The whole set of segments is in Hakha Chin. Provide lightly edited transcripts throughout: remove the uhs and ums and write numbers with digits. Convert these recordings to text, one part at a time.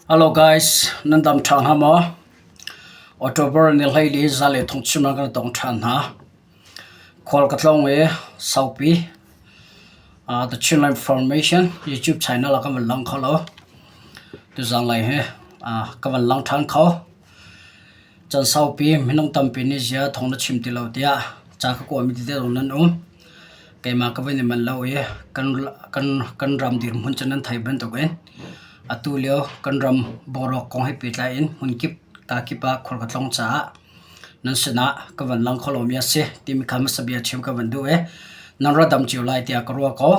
Hello guys, nan dam ṭha hnga maw? October ni 14 zale thongchim ah kan tong ṭhan hna. Khual ka tlawng i saupi The Chinland Formation YouTube channel ah ka van lang kho lo. Tuzang lai hi ka van lang ṭhan kho. Can saupi minung tampi nih zia thawng na chim ti lo tiah ca ka kuami tete zong nan um. Keimah ka van i manh lo i kan ram dirhmun cu nan theih bantukin atu lio kan ram boruak kong he pehtlai in hmunkip kakip ah khual ka tlawng caah nan sinah ka van lang kho lomi a si timi kha hmasa bia chim ka van duh i nan ra dam cio lai tiah ka ruah ko.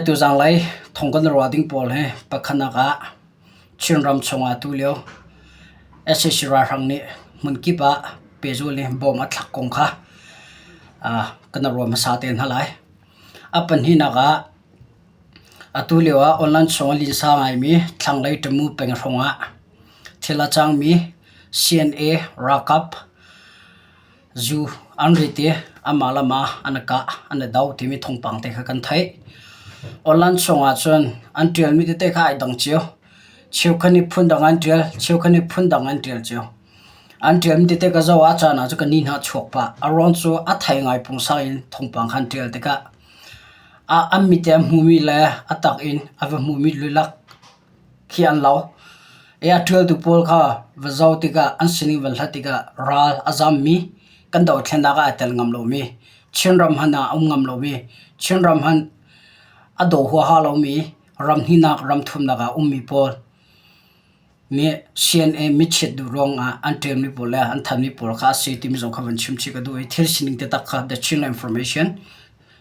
Tuzang lei thong kan ruah ding pawl hi pakhatnak ah Chinram chungah tulio sac ralhrang nih hmunkip ah pehzulh in bawm a thlak kong kha kan i ruah hmasa te hna lai. A pahnihnak ah atu lio ah online chung a linsa ngaimi thlanglei Tamu peng hrawngah thil a cangmi CNA ralkap Zu an rit i amah le amah an i kah, an i do timi thawngpang te kha kan theih. Online chungah cun an ṭialmi tete kha ai dang cio. Cheukhat nih phundang an ṭial, cheukhat nih phundang an ṭial cio. An ṭialmi tete ka zoh ah caan ah cun ka ni hna a chuak pah. A ruang cu a thei ngai pungsan in thawngpang kha an ṭial tikah an mit i a hmumi le a tak in a va hmumi lulak khi an lo. I a ṭialtu pawl kha va zoh tikah an sining van hlat tikah ral a zammi, kan dothlennak ah ai tel ngam lomi, Chinram hmanh ah a um ngam lomi, Chinram hmanh a daw huaha lomi, ram hnihnak ram thumnak ah a ummi pawl nih CNA mitchiat duh ruangah an ṭialmi pawl le an thanmi pawl kha a si timi zong kha van chim chih ka duh i thil sining taktak kha The Chin Information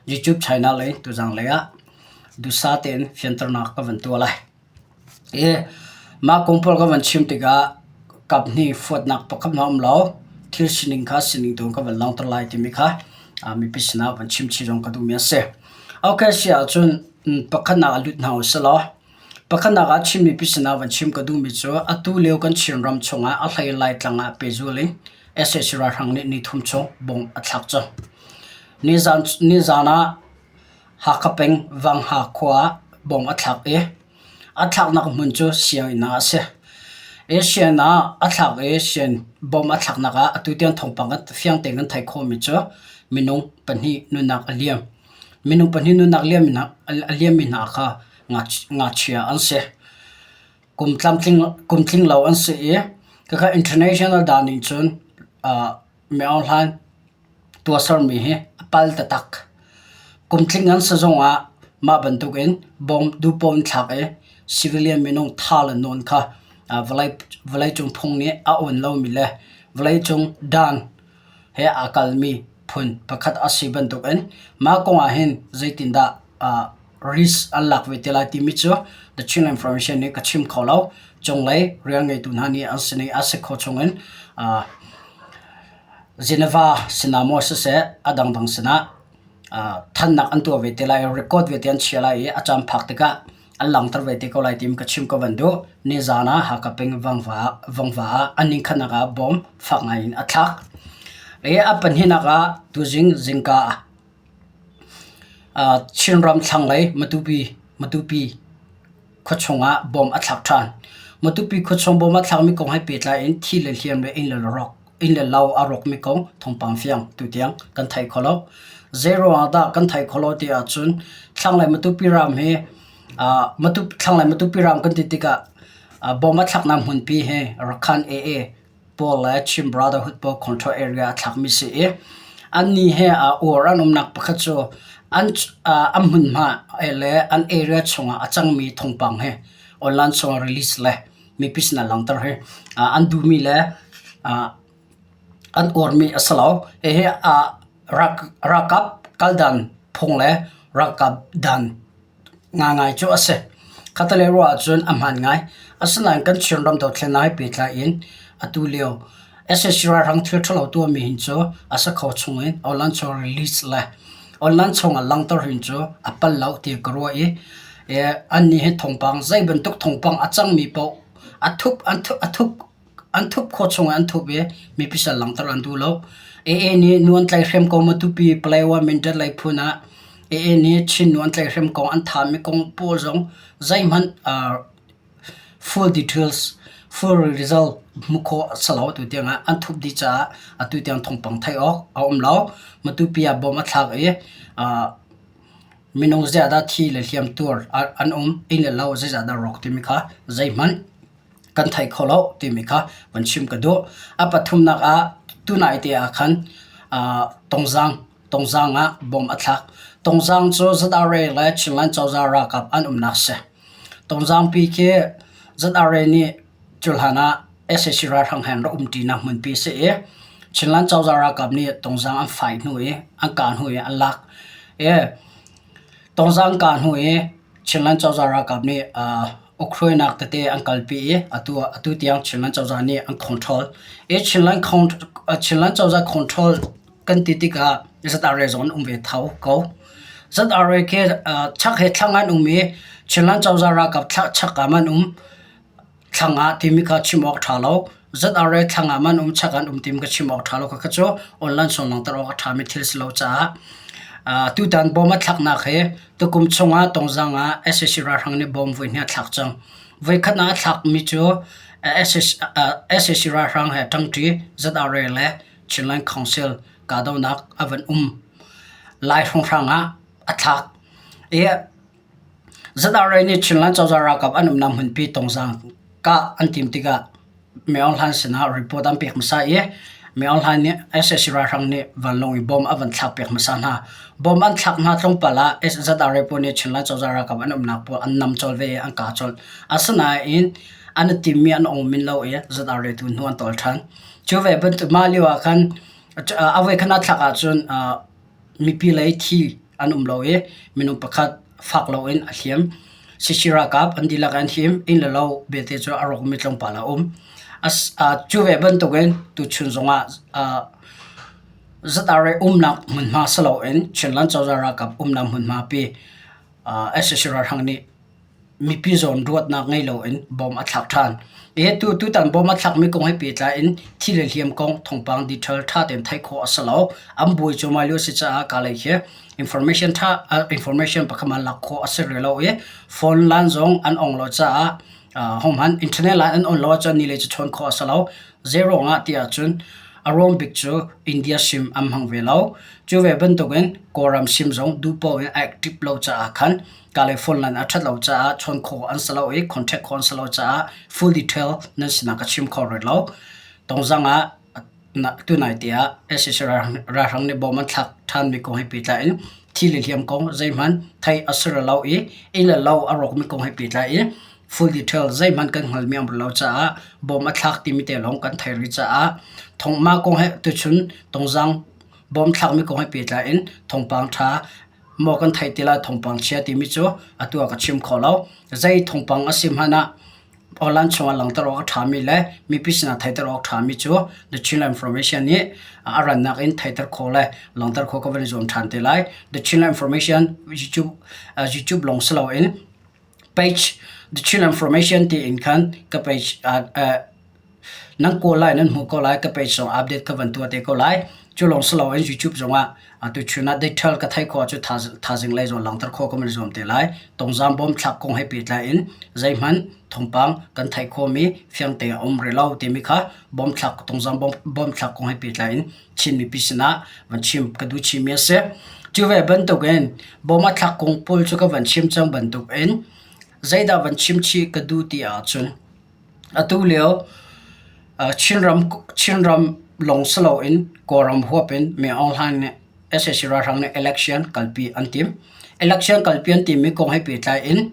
YouTube channel in tuzang lei ah duhsah tein fianternak ka van tuah lai. I mah kong pawl ka van chim tikah kaphnih fuatnak pakhat hmanh a um lo. Thil sining kha sining tu in ka van langhter lai timi kha mipi sinah van chim chih zong ka duhmi a si. Okay si ahcun pakhatnak ah lut hna usih law pakhatnak ah Chin mipi sinah van chim ka duhmi cu atu lio kan Chinram chungah a hlei Laitlang ah pehzul in sac ralhrang nih nithum chung bomb a thlak cang. Nizan ah Hakha peng Vangha khua ah bomb a thlak i a thlaknak hmun cu sianginn ah a si. Asian ah a thlak i sian bomb a thlaknak ah atu tiang thawngpang fiang tein kan theih khawhmi cu minung pahnih nunnak a liam. Minung pahnih nunnak a liammi hna kha ngakchia an si. Kum tling lo an si i khakha international dan nih cun Myo Hlan tuahsermi hi a pal taktak. Kum tling an si zongah mah bantukin bawm duhpoh in thlak i civilian minung tha le nawn kha vawleicung phung nih a awn lomi le vawleicung dan he aa kalmi phun pakhat a si bantukin mah kong ah hin zeitindah risk an lak ve te lai timi cu The Chin Information nih ka chim kho lo. Cunglei rian ngeitu hna nih an sining a si kho chungin Geneva sinah maw siseh a dangdang sinah thannak an tuah ve te lai i record ve te an chia lai i a caan phak tikah an langhter ve te ko lai timi ka chim ka van duh. Nizaan ah Hakha peng Vangva ah an inn khatnak ah bom fak ngai in a thlak. I a pahnihnak ah tuzing zingka ah Chinram thlanglei Matupi khuachung ah bom a thlak ṭhan. Matupi khuachung bom a thlakmi kong he pehtlai in thi le hliam le inn le rawk inn le lo a rawkmi kong thawngpang fiang tutiang kan thei kho lo. Zei ruangah dah kan theih khawh lo ti ahcun thlanglei Matupi ram hi thlanglei Matupi ram kan ti tikah bom a thlaknak hmunpi hi Rakhan AA pawl le Chin Brotherhood pawl control area a thlakmi si i annih he aa uar an umnak pakhat cu an an hmunhma le an area chungah a cangmi thawngpang he online chungah release le mipi sinah langhter hi an duhmi le an uarmi a si lo. Hihi ralkap kaldan phung le ralkap dan Ngaingai cu a si. Khatalei ruah ahcun a hmaan ngai. Asinain kan Chinram dothlennak he pehtlai in atu lio sac ralhrang thil ṭhalo tuahmi hin cu a si kho chungin online chung release le online chungah langhter hin cu a pal lo ti ka ruah i annih hi thawngpang zei bantuk thawngpang a cangmi paoh a thup an thup a thup An thup khawh chungah an thup i mipi sal langhter an duh lo. AA nih nu an tlaihhrem ko Matupi Palawa Mindat lei phun ah AA nih Chin nu an tlaihhrem kong an thahmi kong pawl zong zeihmanh uh, Full details, full result hmuh khawh a si lo atu tiang ah an thup dih caah atu tiang thawngpang theih awk a um lo. Matupi ah bom a thlak i minung zeidah thi le hliamtuar an um, inn le lo zeizah dah rawk timi kha zeihmanh kan thei kho lo timi kha van chim ka duh. A pathumnak ah tunai te ah khan Tongzang Tongzang ah bom a thlak. Tongzang cu ZRA le Chinland cozah ralkap an umnak si. Tongzangpi khi ZRA nih cuhlan ah sac ralhrang he an rak umṭinak hmunpi a si i Chinland cozah ralkap nih Tongzang an fai hnu i an kah hnu i an lak. I Tongzang kah hnu i Chinland cozah ralkap nih ukhruainak tete an kalpi i atu atu tiang Chinland cozah nih an control. I Chinland Chinland cozah control kan ti tikah ZRA zong an um ve tho ko. ZRA khi chak he thlang an um i Chinland cozah ralkap chak ah an um. Thlang ah timi kha chim awk ṭha lo. ZRA thlang ah man um chak an um timi kha chim awk ṭha lo. Khakha cu online song langhter awk a ṭhami thil si lo caah tutan bom a thlaknak hi tukum chungah Tongzang ah sac ralhrang nih bom voi hnih a thlak cang. Voikhat ah a thlakmi cu sac ralhrang he ṭangṭi ZRA le Chinland Council kahdohnak a van um lai hrawnghrang ah a thlak. I ZRA nih Chinland cozah ralkap an umnak hmunpi Tongzang kah an tim tikah Min Aung Hlaing sinah report an pek hmasa i Min Aung Hlaing nih sac ralhrang nih vanlawng in bomb a van thlak piak hmasa hna. Bomb an thlak hna tlawmpal ah ZRA pawl nih Chinland cozah ralkap an umnak pawl an nam colh ve i an kah colh. Asinain an i timmi an ong min lo i ZRA tu hnu an tawl ṭhan. Cu ve bantuk mah lio ah khan a voikhat a thlak ahcun mipi lei thi an um lo i minung pakhat fak loin a hliam. Sisi ralkap an dihlak an him, inn le lo belte cu a rawkmi tlawmpal a um. Cu ve bantukin tuchun zongah ZRA umnak hmunhma si loin Chinland cozah ralkap umnak hmunhma pi sac ralhrang nih mipi zawn ruatnak ngei loin bom a thlak ṭhan. Hi tu tutan bom a thlakmi kong he pehtlai in thi le hliam kong thawngpang detail ṭha tein theih khawh a si lo. An buai cuahmah lio a si caah kalay khi information ṭha information pakhat hmanh lak khawh a si rih lo i phone line zong an ong lo caah hohmanh internet line an on lo ahcun ni le cu chawn khawh a si lo. Zeiruang ah ti ahcun a ruang bik cu India sim an hmang ve lo. Cu ve bantukin Kawlram sim zong duh paoh in a active lo caah khan California a ṭhat lo caah chawn khawh an si lo i contact khawh an si lo caah full detail nan sinah ka chim kho rih lo. Tongzang ah tunai tiah sac ralhrang nih bom an thlak ṭhanmi kong he pehtlai in thi le hliam kong zeihmanh theih a si rih lo i inn le lo a rawkmi kong he pehtlai in full detail zeihmanh kan hngalmi an um lo caah bom a thlak timi te lawng kan theih rih caah thongma kong he tuchun Tongzang bom thlakmi kong he pehtlai in thawngpang ṭha Maw kan theih ti lai thawngpang chia timi cu atu ah ka chim kho lo. Zei thawngpang a si hmanh ah online chungah langhter awk a ṭhami le mipi sinah theihter awk a ṭhami cu The Chinland Information nih a rannak in theihter khawh le langhter khawh ka van i zuam ṭhan te lai. The Chinland Information YouTube, YouTube lawng si loin page The Chinland Information tiin khan ka page nan kawl lai nan hmuh ko lai ka page zong update ka van tuah te ko lai cu lawng si loin YouTube zongah atu chun ah detail ka theih khawh cu thazing lei zong langhter khawh ka van zuam te lai tongzam bom thlak kong he pehtlai in zeihmanh thawngpang kan theih khawhmi fiang te a um rih lo timi kha bom thlak tongzam bom thlak kong he pehtlai in Chin mipi sinah van chim ka duh chimi a si cu ve bantukin bom a thlak kong pawl cu ka van chim cang bantukin zeidah van chim chih ka duh ti ahcun Atu lio Chinram lawng si loin Kawlram huap in Min Aung Hlaing nih sac ralhrang nih election kalpi an timh. Election kalpi an timmi kong he pehtlai in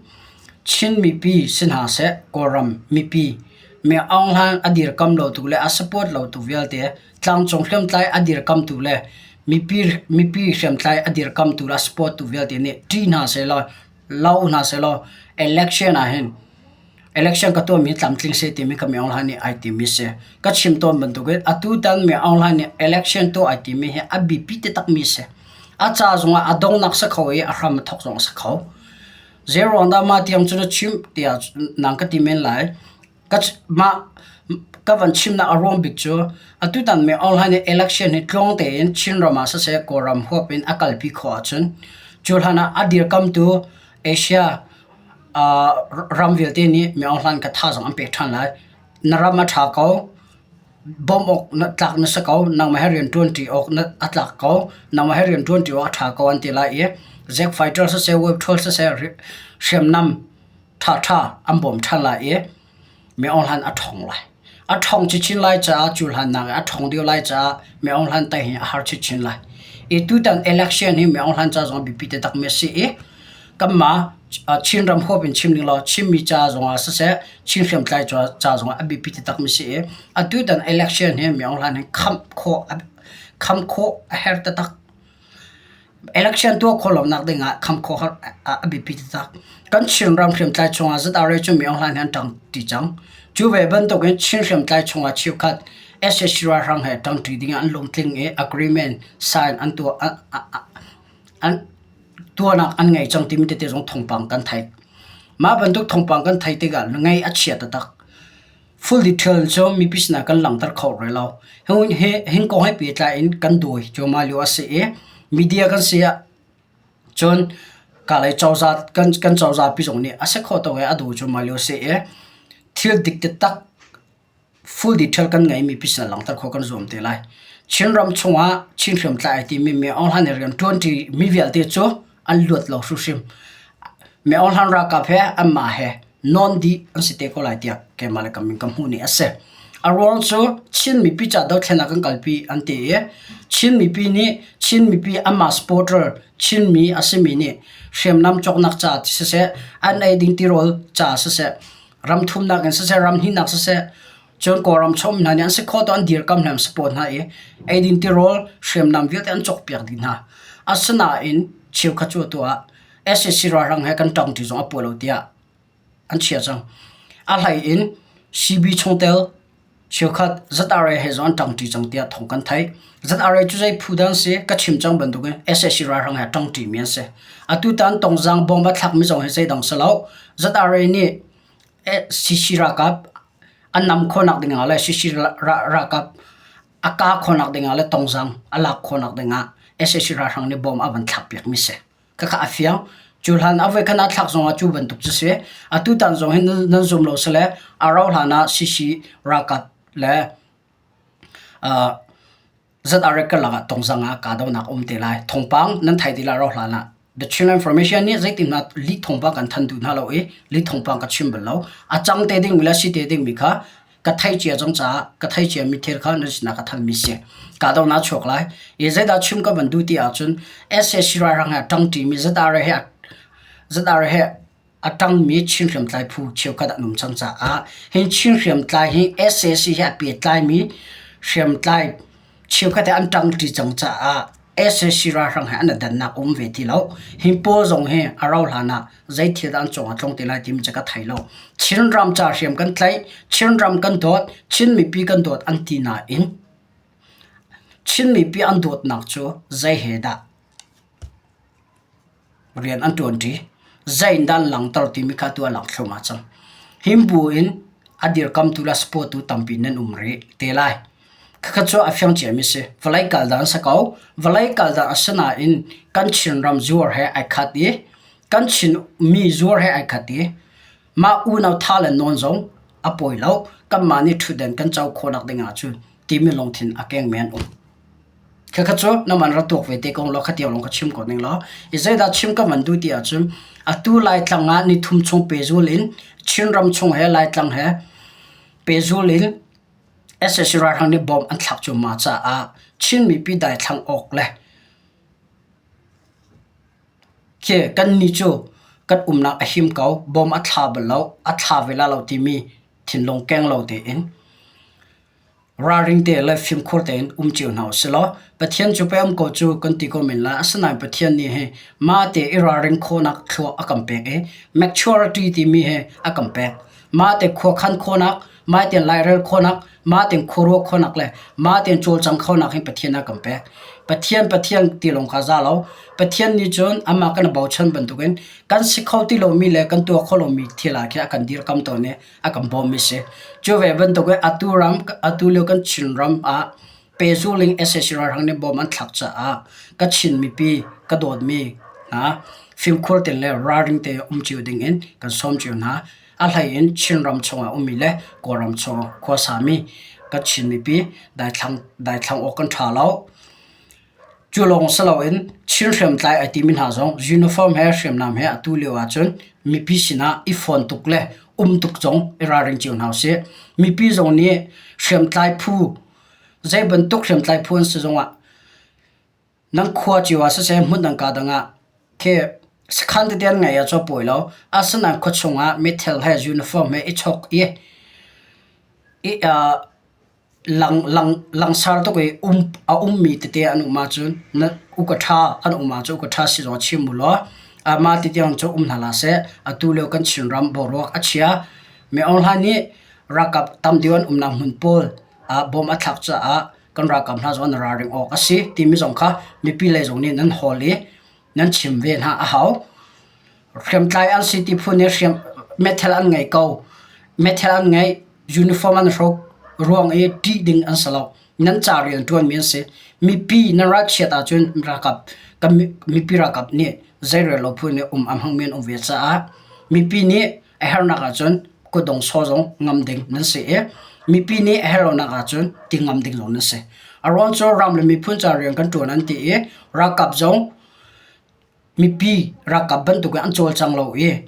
Chin mipi si hna seh Kawlram mipi Min Aung Hlaing a dirkam lotu le a support lotu vialte tlangcung hriamtlai a dirkamtu le mipi hriamtlai a dirkamtu le a support tu vialte nih ṭih hna sehlaw lau hna sehlaw election ahhin Election ka tuahmi tlamtling seh timi ka Min Aung Hlaing nih ai timi si. Ka chim tawn bantukin atutan Min Aung Hlaing nih election tuah ai timi hi a biapi taktakmi si. A ca zongah a donghnak si kho i a hram a thawk zong a si kho. Zeiruang dah mah tiang cu na chim tiah nang ka ti men lai. Ka mah ka van chimnak a ruang bik cu atutan Min Aung Hlaing nih election hi tluang tein Chinram ah siseh Kawlram huap in a kalpi khawh ahcun cu hlan ah a dirkamtu Asia. ram vialte nih Min Aung Hlaing kha thazaang an pek ṭhan lai. Na ram a ṭha ko, bawmh awk tlak na si ko, nangmah he rian ṭuanṭi awk a tlak ko, nangmah he rian ṭuanṭi awk a ṭha ko an ti lai i Zack fighter siseh, web troll siseh hriamnam ṭhaṭha an bawm ṭhan lai i Min Aung Hlaing a ṭhawng lai. A ṭhawng chinchin lai caah cu hlannak i a ṭhawng deuh lai caah Min Aung Hlaing tai hi a har chinchin lai. I tutan election hi Min Aung Hlaing ca zong a biapi taktakmi a si i kanmah Chinram huap in chim ning law Chinmi ca zongah siseh Chin hriamtlai ca zongah a biapi taktakmi a si i atutan election hi Min Aung Hlaing hi khamh khawh khamh khawh a herh taktak. Election tuah khawh lonak ding ah kham khawh a biapi taktak. Kan Chinram hriamtlai chungah ZRA cu Min Aung Hlaing he an ṭangṭi cang. Cu ve bantukin Chin hriamtlai chungah cheukhat sac ralhrang he ṭangṭi ding ah an lungtling i agreement sign an tuah an tuahnak an ngei cang timi tete zong thawngpang kan theih. Mah bantuk thawngpang kan theih tikah ngaih a chia taktak. Full detail cu mipi sinah kan langhter kho rih lo. Hi kong he pehtlai in kan dawi cuahmah lio a si i media kan si ah cun kalay cozah kan kan cozah pi zong nih a si khawh tawk in a dawi cuahmah lio a si i thil dik taktak full detail kan ngeimi mipi sinah langhter khawh kan zuam te lai. Chinram chungah Chin hriamtlai ai timi mi Aung Hlaing nih rian ṭuanṭi mi vialte cu an luat lo hrimhrim. Min Aung Hlaing ralkap he anmah he nawn dih an si te ko lai tiah keimah le ka min ka hmuh ni a si. A ruang cu Chin mipi ca dothlennak kan kalpi an ti i Chin mipi nih Chin mipi anmah supporter Chinmi a simi nih hriamnam cawknak ca siseh, an ei ding tirawl ca siseh, ram thumnak in siseh, ram hnihnak siseh, cun Kawlram chom hna nih an si khawh to an dirkam hna an support hna i eidin tirawl hriamnam vialte an cawkpiak dih hna. Asinain cheukhat cu atu ah sac ralhrang he kan ṭangṭi zong a puah lo tiah an chia cang. A hlei in CB chungtel cheukhat ZRA he zong an ṭangṭi cang tiah thawng kan theih. ZRA cu zei phu dah an si? Ka chim cang bantukin sac ralhrang he ṭangṭimi an si. Atutan Tongzang bomb a thlakmi zong hi zeidang si lo. ZRA nih CC ralkap an nam khawhnak dingah le CC ralkap a kah khawhnak dingah le Tongzang a lak khawhnak dingah sac ralhrang nih bomb a van thlakpiakmi si. Khakha a fiang. Cu hlan a voikhat a thlak zongah cu bantuk cu si. Atutan zong hi nan zum lo sile a rauh hlan ah CC ralkap le ZRA karlak ah tongzang ah kahdohnak a um te lai. Thawngpang nan thei ti lai rauh hlan ah The Chinland Information nih zeitin hna lih thawngpang kan thanh duh hna lo i lih thawngpang ka chim bal lo. A cang te dingmi le si te dingmi kha ka theih cia cang caah ka theih ciami thil kha nan sinah ka thanmi si. Kahdohnak a chuak lai. I zeidah chim ka van duh ti ahcun sac ralhrang he a ṭangṭimi ZRA he ZRA he a ṭangmi Chin hriamtlai phu cheukhat an um cang caah hi Chin hriamtlai hi sac he a pehtlaimi hriamtlai cheukhat he an ṭangṭi cang caah sac ralhrang he an i dannak a um ve ti lo. Hi pawl zong hi a rauh hlan ah zei thil dah an cung ah tlung te lai timi cu ka thei lo. Chinram ca hriam kan tlaih, Chinram kan dawt, Chin mipi kan dawt an ti nain Chin mipi an dawtnak cu zei he dah rian an ṭuanṭi? Zei in dah an langhter timi kha tu a lang thluahmah cang. Him bu in a dirkamtu le support tu tampi nan um rih te lai. Khakha cu a fiang ciami si. Vawlei kal dan a si ko. Vawlei kal dan a si nain kan Chinram zuar he ai khat i kan Chin mi zuar he ai khat i mah unau tha le nawn zong a pawi lo. Kanmah nih ṭhutden kan co khawhnak ding ahcun timi lungthin a kengmi an um. Khakha cu na man ra tuak ve te ko law khatiang lawng ka chim ko ning law. I zeidah chim ka van duh ti ahcun atu Laitlang ah nithum chung pehzul in Chinram chung he Laitlang he pehzul in Sac ralhrang nih bomb an thlak cuahmah caah Chin mipi daithlang awk le khi kannih cu kan umnak a him ko, bomb a thla bal lo, a thla ve lai lo timi thinlung keng lo tein ralring te le fimkhur tein um cio hna usih law Pathian cu pei um ko cu kan ti ko men lai. Asinain Pathian nih hi mah te i ralring khawhnak thlua a kan pek i maturity timi hi a kan pek. Mah te khuakhan khawhnak mah tein lairel khawhnak, mah tein khuaruah khawhnak le mah tein cawlcang khawhnak hi Pathian a kan pek. Pathian Pathian ti lawng kha za lo. Pathian nih cun amah kan i bochan bantukin kan si kho ti lomi le kan tuah kho lomi thil ah khi a kan dirkam tawn i a kan bawmmi si. Cu ve bantukin atu ram, atu lio kan Chinram ah pehzul in sac ralhrang nih bom an thlak caah ka Chin mipi ka dawtmi hna. Fimkhur tein le ralring tein um cio dingin kan sawm cio hna. A hlei in Chinram chungah ummi le Kawlram chung khuasami kan Chin mipi daithlang daithlang awk kan ṭha lo. Cu lawng si loin Chin hriamtlai ai timi hna zong uniform he hriamnam he atu lio ahcun mipi sinah i fawn tuk le um tuk zong i ralring cio hna usih. Mipi zong nih hriamtlai phu zei bantuk hriamtlai phu an si zongah Nan khua cio ah siseh hmun ka dang ah khi sakhan tete an ngeih ahcun a pawi lo. Asinain khuachung ah meithal he uniform he i chawk i i lang lang langsar tuk i um a ummi tete an um ahcun na uka ṭha an um ahcun uka ṭha si zong chim u law mah ti tiang cu um hna hlah seh. Atu lio kan Chinram boruak a chia. Mi Aung Hlaing nih ralkap tam deuh an umnak hmun pawl ah bom a thlak caah kan ralkap hna zong an ralring awk a si timi zong kha mipi lei zong nih nan hawl i nan chim ve hna a hau. Hriamtlai an si ti phun i hriam meithal an ngei ko. Meithal an ngei, uniform an hruk ruang i ṭih ding an si lo. Nan ca rian ṭuanmi an si. Mipi nan ralchiat ahcun ralkap kan mipi ralkap nih zeirel lo phun i um a hmangmi an um ve caah mipi nih A herhnak ahcun kutdong saw zong ngam ding nan si i mipi nih a herh lonak ahcun ti ngam ding zong nan si. A ruang cu ram le miphun ca rian kan ṭuan an ti i ralkap zong mipi ralkap bantukin an cawlcang lo i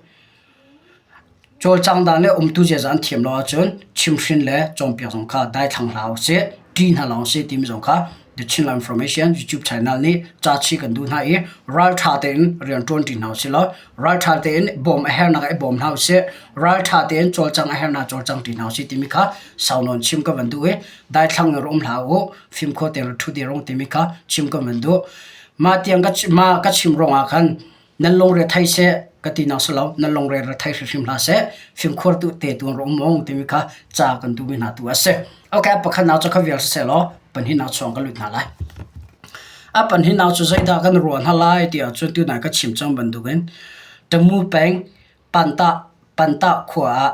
cawlcang dan le umtu ziaza an thiam lo ahcun chimhhrin le cawnpiak zong kha daithlang hlah usih, ṭih hna hlah usih timi zong kha The Chinland Information YouTube channel nih ca chih kan duh hna i ralṭha tein rian ṭuanṭi hna usih law ralṭha tein bawm a herhnak i bawm hna usih, ralṭha tein cawlcang a herhnak cawlcang ṭi hna usih timi kha sau nawn chim ka van duh i daithlang in um hlah u, fimkhur tein ṭhu dir rung timi kha chim ka van duh. Mah tiang ka mah ka chim ruangah khan nan lungre thei seh ka ti nak si lo, nan lungre re thei hrimhrim hlah seh, fimkhur tu te tu rum ung timi kha ca kan duhmi hna tu a si. Okay, pakhatnak cu kha vial siseh law pahnihnak chuang ka lut hna lai. A pahnihnak cu zeidah kan ruah hna lai ti ahcun tunai ka chim cang bantukin Tamu peng Pantah Pantah khua ah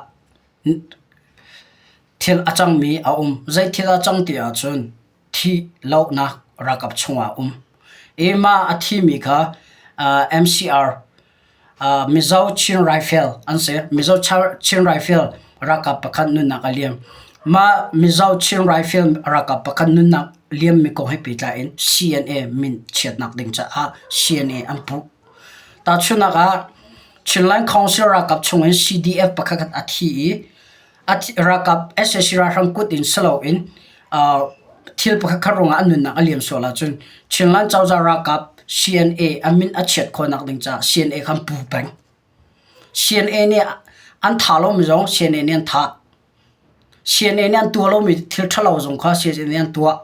thil a cangmi a um. Zei thil a cang ti ahcun thih lohnak ralkap chungah a um. I mah a thimi kha MCR Mizo Chin Rifle an si. Mizo Chin Rifle ralkap pakhat nunnak a liam. Mah Mizo Chin Rifle ralkap pakhat nunnak liammi kong he pehtlai in CNA min chiatnak ding caah CNA an puh. Tahchunhnak ah Chinland Council ralkap chungin CDF pakhat a thi i ralkap sac ralhrang kut in si loin thil pakhat khat ruangah an nunnak a liam sual ahcun Chinland cozah ralkap CNA a min a chiat khawhnak ding caah CNA kha an pu peng. CNA nih an thah lomi zong CNA nih an thah. CNA nih an tuah lomi thil ṭhalo zong kha CNA nih an tuah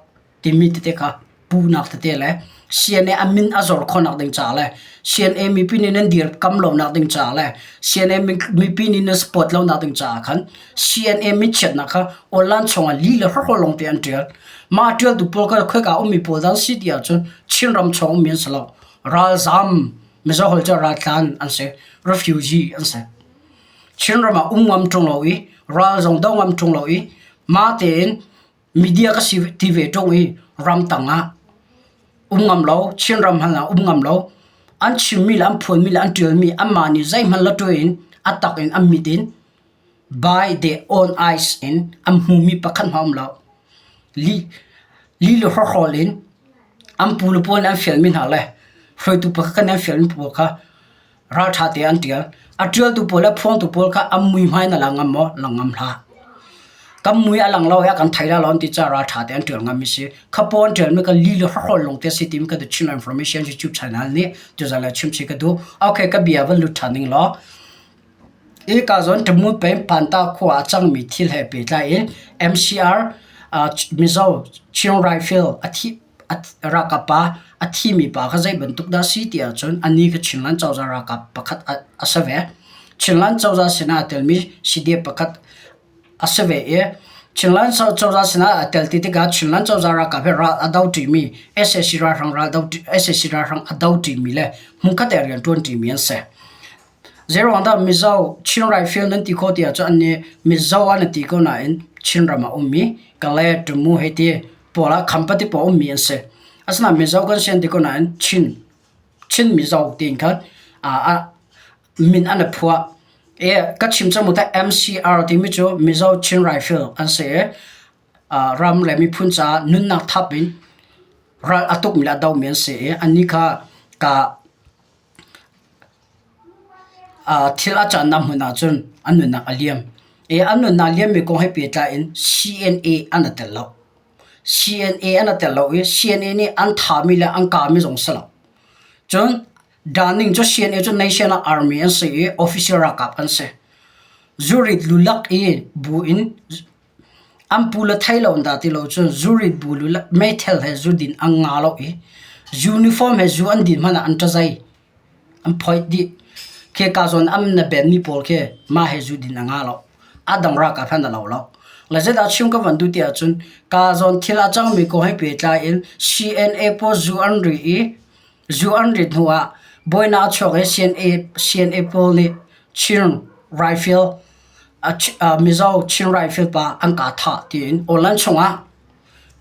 timi tete kha puhnak tete le CNA a min a zor khawhnak ding caah le CNA mipi nih nan dirkam lonak ding caah le CNA mipi nih nan support lonak ding caah khan CNA minchiatnak kha online chungah li le hrawkhrol lawngte an ṭial. Mah a ṭialtu pawl kha khoika ummi pawl dah an si ti ahcun Chinram chung ummi an si lo. Ralzam, Mizo holh cu raltlan an si, refugee an si. Chinram ah um ngam ṭung lo i ral zong do ngam ṭung lo i mah tein media ka si ti ve ṭung i ramtang ah um ngam lo, Chinram hmanh ah um ngam lo. An chimmi le an phuanmi le an ṭialmi anmah nih zeihmanh la ṭuai in a tak in an mit in by their own eyes in an hmumi pakhat hmanh a um lo. Li, li le hrawkhrol in an pu le pawl nih an fialmi hna le hruaitu pakhat khat nih an fialmi pawl kha Ralṭha te an ṭial. A ṭialtu pawl le phuangtu pawl kha an muihmai na lang ngam maw? Lang ngam hlah. Kan mui a lang lo i a kan thei lai lo an ti caah ralṭha te an ṭial ngam mi si. Khapaw an ṭialmi ka li le hrawkhrol lawng te si timi ka The Chin Information YouTube channel nih tuzan le chimchih ka duh. Okay, ka bia van lut ṭhan ning law. Hi ka zawn Tamu peng Panta khua a cangmi thil he pehtlai in MCR Mizo Chin Rifle a thi Ralkap pa a thimi pa kha zei bantuk dah a si ti ahcun anih kha Chinland cozah ralkap pakhat a si ve. Chinland cozah sinah aa telmi CDF pakhat a si ve i Chinland cozah sinah aa tel ti tikah Chinland cozah ralkap he ral a do ṭimi sac ralhrang ral do sac ralhrang a do ṭimi le hmunkhat ah rian ṭuan ṭimi an si. Zeiruang dah Mizo Chin Rifle nan ti khawh ti ahcun annih Mizo an ti ko nain Chinram ah ummi Kalay, Tamu hei ti pawl ah Khampati pawl ummi an si. Asinain Mizo kan si an ti ko nain Chin Chin Mizo tiin khan Min an i phuah. I ka chim cang mu teh MCR timi cu Mizo Chin Rifle an si i ram le miphun caah nunnak thap in ral a tukmi le a domi an si i annih kha ka thil a cannak hmun ah cun an nunnak a liam. I an nunnak a liammi kong he pehtlai in CNA an i tel lo. CNA an i tel lo i CNA nih an thahmi le an kahmi zong si lo. Cun Daning cu CNA cu National Army an si i official ralkap an si. Zurit lulak i bu in an pu le thei lo dah ti lo cun zurit bu lulak meithal he zu din an nga lo i uniform he zu an din hmanh ah an ṭazai an phoih dih. Khi ka zawn an na ben mi pawl khi mah he zu din a nga lo. A dang ralkap han a lo lo. Le zeidah chim ka van duh ti ahcun ka zawn thil a cangmi kong he pehtlai in CNA pawl zu an ri i Zu an rit hnuah buainak a chuak i CNA pawl nih Chin Rifle Mizo Chin Rifle pa an kah thah tiin online chungah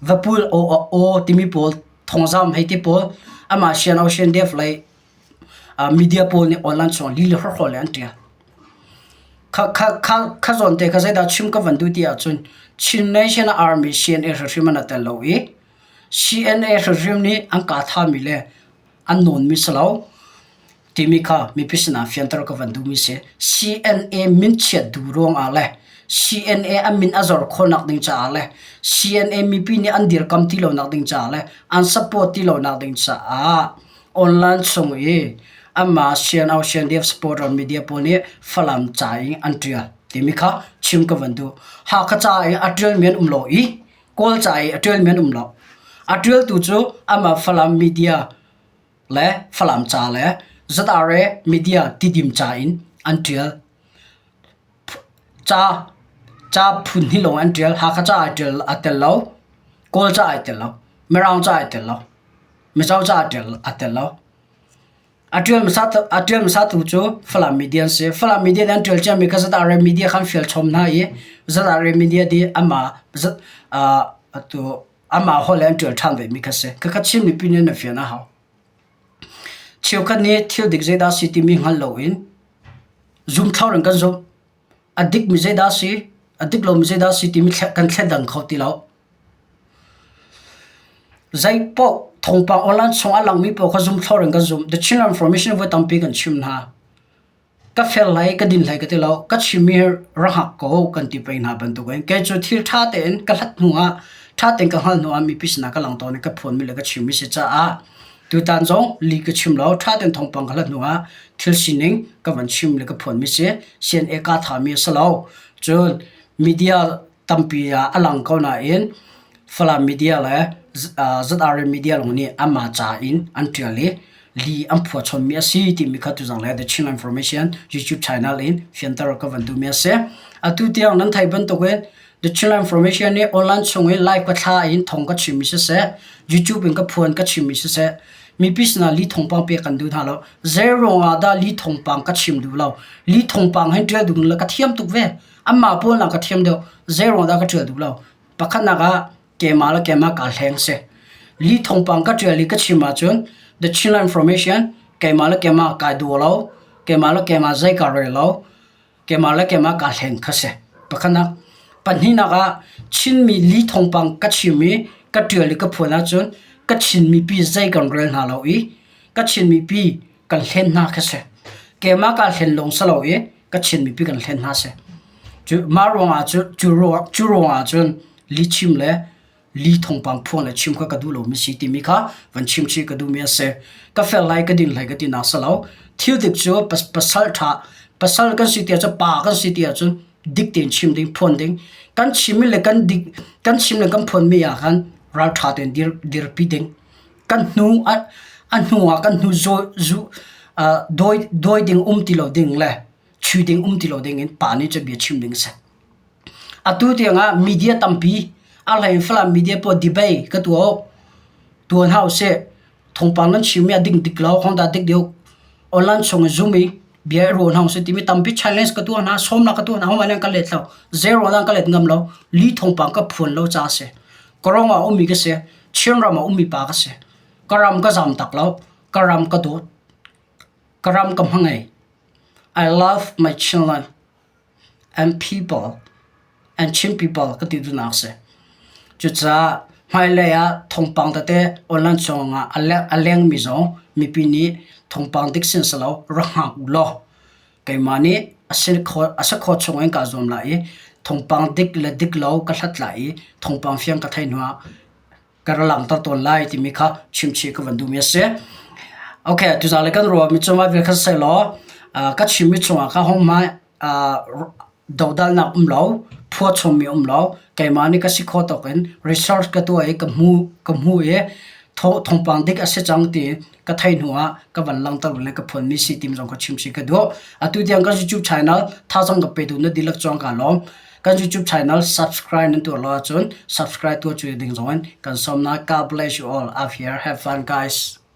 Vapul aw timi pawl thawngzam hei ti pawl amah Sian Ocean Dev lei media pawl nih online chungah lih le hrawkhrol in an ṭial. Kha zawn te kha zeidah chim ka van duh ti ahcun Chin National Army CNA hrimhrim an i tel lo i CNA hrimhrim nih an kah thami le an nawnmi si lo timi kha mipi sinah fianter ka van duhmi si. CNA minchiat duh ruangah le CNA an min a zor khawhnak ding caah le CNA mipi nih an dirkam ti lonak ding caah le an support ti lonak ding caah online chung i anmah CNO CNDF supporter media pawl nih Falam ca in an ṭial timi kha chim ka van duh. Hakha ca i a ṭialmi an um lo i Kawl ca i a ṭialmi an um lo. A ṭialtu cu amah Falam media le Falam ca le ZRA media Tidim ca in an ṭial. Ca ca phun hi lawng an ṭial. Hakha ca ai ṭial a tel lo. Kawl ca ai tel lo. Mirang ca ai tel lo. Mizo ca a tel lo. A ṭial hmasatu cu Falam media an si. Falam media nih an ṭial ciami kha ZRA media kha an fial chom hna i ZRA media nih amah amah holh in an ṭial ṭhan vemi kha si. Khakha Chin mipi nih na fian a hau. Cheukhat nih thil dik zeidah a si timi hngal loin zumthlor in kan zumh. A dikmi zeidah a si, a dik lomi zeidah a si timi kan thledang kho ti lo. Zeipaoh thawngpang online chung a langmi paoh kha zumthlor in kan zumh. The Chinland Information voi tampi kan chim hna. Ka fel hlei, ka din hlei ka ti lo. Ka chimmi hi ra hngak ko kan ti peng hna bantukin kei cu thil ṭha tein ka hlat hnu ah ṭha tein ka hngalh hnu ah mipi sinah ka lang tawn i ka phuanmi le ka chimmi si caah tutan zong li ka chim lo. Ṭha tein thawngpang ka hlat hnu ah thil sining ka van chim le ka phuanmi si. CNA kaa thami a si lo. Cun media tampi ah a lang ko nain Falam media le ZRA media lawng nih anmah ca in an ṭial i li an phuah chommi a si timi kha tuzang le The Chin Information YouTube channel in fianter ka van duhmi a si. Atu tiang nan theih bantukin The Chin Information nih online chung in live ka thla in thong ka chimmi siseh, YouTube in ka phuan ka chimmi siseh, mipi sinah li thawngpang pek kan duh hna lo. Zei ruangah dah li thawngpang ka chim duh lo? Li thawngpang hin ṭial duh le ka thiam tuk ve. Anmah pawl nak ka thiam deuh. Zei ruang dah ka ṭial duh lo? Pakhatnak ah keimah le keimah kaa hleng si. Li thawngpang ka ṭial i ka chim ahcun The Chinland Information keimah le keimah kai duh lo, keimah le keimah zei ka rel lo, keimah le keimah kaa hleng kha si. Pakhatnak. Pahnihnak ah Chinmi li thawngpang ka chim i ka ṭial i ka phuan ahcun ka Chin mipi zei kan rel hna lo i ka Chin mipi kan hlen hna kha si. Keimah kaa hlen lawng si lo i ka Chin mipi kan hlen hna si. Cu mah ruangah cu cu ruangah cun lihchim le li thawngpang phuang le chim kha ka duh lomi si timi kha van chim chih ka duhmi a si. Ka fel lai ka din lai ka ti nak si lo. Thil dik cu pasal ṭha pasal kan si ti ahcun pa kan si ti ahcun dik tein chim ding phuan ding kan chimmi le kan dik kan chim le kan phuanmi ah khan ralṭha tein dir dirpi ding kan hnu a a hnu ah kan hnu zu dawi dawi ding um ti lo ding le chui ding um ti lo ding in pa nih cun bia chim ding a si. Atu tiangah media tampi a hlei in Falam media pawl debate ka tuah awk tuan hau seh thawngpang nan chimmi a ding dik lo hong dah dik deuh online chung i zoom i bia i ruah hna usih timi tampi challenge ka tuah hna sawmnak ka tuah hna hong an ka let lo zero dan ka let ngam lo li thawngpang ka phuan lo ca a si Korong ah ummi ka si Chinram ah ummi pa ka si ka ram ka zam tak lo ka ram ka dawt. Ka ram ka hmangei. I love my Chinland and people and Chin people ka ti duhnak a si. Cucaah hmailei ah thawngpang tete online chungah a lengmi zong mipi nih thawngpang dik sin si lo rak hngak u law keimah nih a si khawh chung in kaa zuam lai i thawngpang dik le dik lo ka hlat lai i thawngpang fiang ka theih hnuah ka ra langhter tawn lai timi kha chimchih ka van duhmi a si. Okay, tuzaan le kan ruahmi cungah vial kha sehlaw ka chimmi chungah kha hohmanh dodalnak um lo, phuahchommi um lo, keimah nih ka si khawh tawk in research ka tuah i ka hmu ka hmu i thawngpang dik a si cang ti ka theih hnu ah ka van langhter le ka phuanmi si tim zong ka chimchih ka duh. Atu tiang kan YouTube channel thazaang ka petu na dihlak cuang kaa lawm. Kan YouTube channel subscribe nan tuah lo ahcun subscribe tuah cu ding zong in kan sawm na. God bless you all. Up here. Have fun guys.